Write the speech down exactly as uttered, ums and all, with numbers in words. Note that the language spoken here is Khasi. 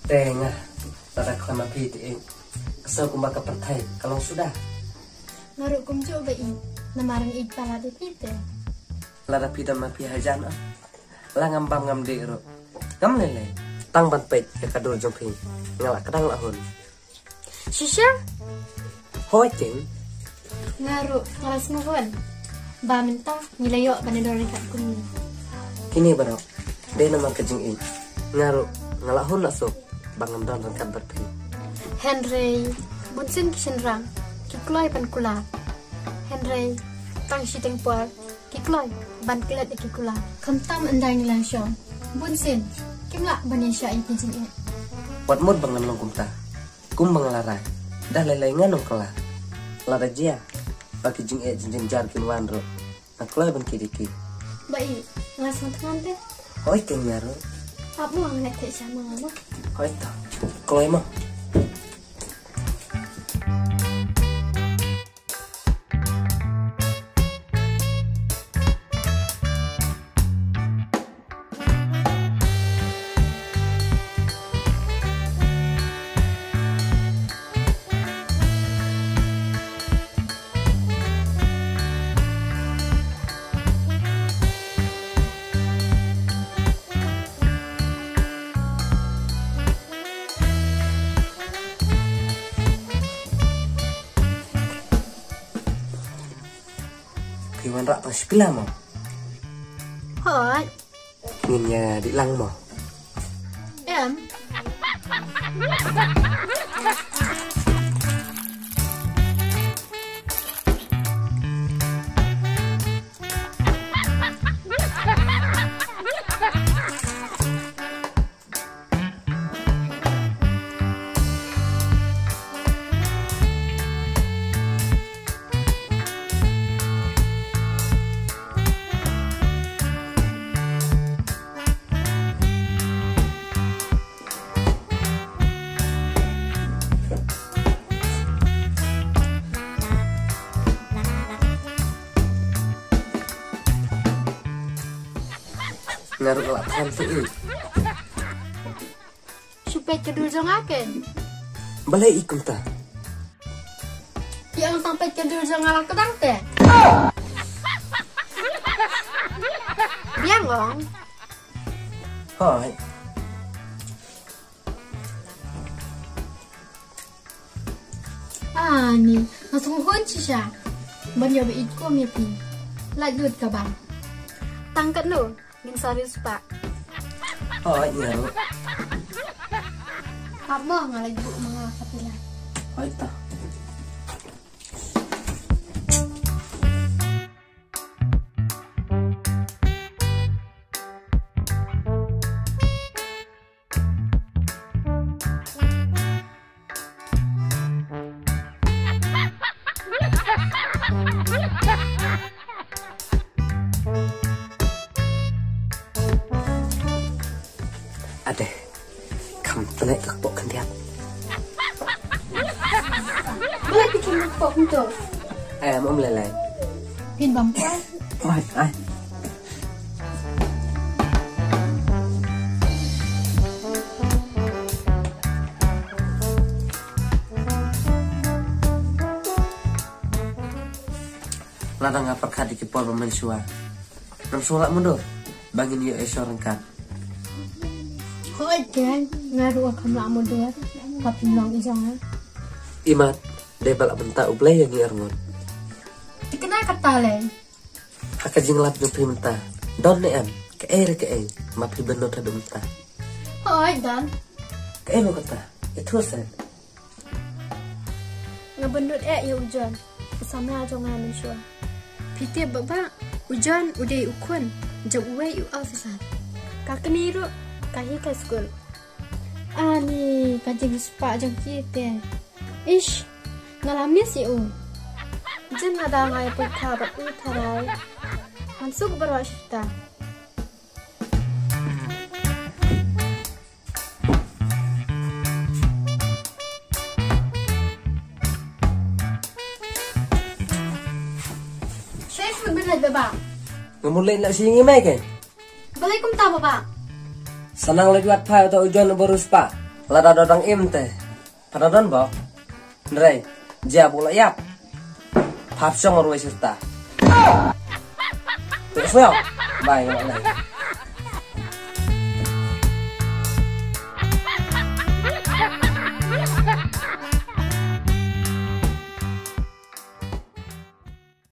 Te nga, lada khlem ma phi te ïeit, ka sngew kumba ka pyrthei ka long suda. Nga ruh kumjuh ba ïeit, namar nga ïeit palat ïa phi te. Lada phi don ma phi hajan ah, la ngam bam ngam dih ruh, ngam lei lei. Tang ban peit ïa ka dur jong phi, nga la kdang la hun. Shisha? Hooid keiñ. Nga ruh nga la sngewhun ba mynta ngi la ïoh ban ïadon ryngkat kumne. Kine baroh dei namar ka jingïeit. Nga ruh nga la hun la suk ba ngan don ryngkat bad phi. Hynrei bunsien ki shynrang ki kloi ban kular. Hynrei tang shiteng por ki kloi ban klet ïa ki kular. Khamtam ynda ngi la shong, bunsien kim lah ban ïashah ïa ki jingeh. Wat mut ba ngan long kumta. Kumba nga la rai, da lei lei ngan ym kylla. Lada jia ba ki jingeh jingjynjar kin wan ruh, nga kloi ban kit ïa ki. Ba ïeit, nga sngewthuh te. Hooid keiñ nga ruh. Ap mo, nga leit thied sha ma nga mo. Hooid to. Kloi mo. Phi wanrah tang shi pla mo? Hooid. Ngin ïa dih lang mo? Em. Nga ruh la than tu i. Shu peit ka dur jong nga ken. Balei i kumta? Ki ong tang peit ka dur jong nga la kdang te. Biang ong. Hooid. Ani, nga sngewhun shisha ban ïoh ba ïeit kum ïa phi. Lait lut kaba. Tang katno ngin sa riewspah? Hooid nga ruh. Hap mo, nga leit buh ma nga ka pila. Hooid to. Ade, kham tnai ka kpoh khyndiat. Balei phi kham kpoh kumto? Em, ym lei lei. Phin bam kwai. Ai, ai. Lada nga pyrkhat ïa ki por ba mynshuwa, ngam sngewlah mudui ba ngin ïoh ïashong ryngkat. Hooid keiñ, nga ruh kham lah mudui ba phin long i jong nga. Imat, dei ba la bynta U Blei ïa ngi arngut. Te kane kata lei. Ha ka jinglap jong phi mynta, don ne em kaei re kaei ba phi bynnud haduh mynta? Hooid don. Kaei mo kata? Ïathuh seh. Nga bynnud eh ïa u John, u samla jong nga mynshuwa. Phi tip Baba, u John u dei u khun jong uwei u officer. Ka kmie ruh ka hikai skul. Ani, ka jingspah jong ki te. Ish, nga la miss ïa u. Jin lada nga ïa pyrkhat bad u tharai, ngan suk baroh shata. Shai food bin lait Baba. Nga mut leit na shi ngi mai ke. Balei kumta Baba? Sa nang leit wad phai uta u John uba riewspah. Lada dang im te. Pha don bok. Hynrei jia bok la ïap. Phap shong ruwai sirta. Te sngewbha. Bai nga la.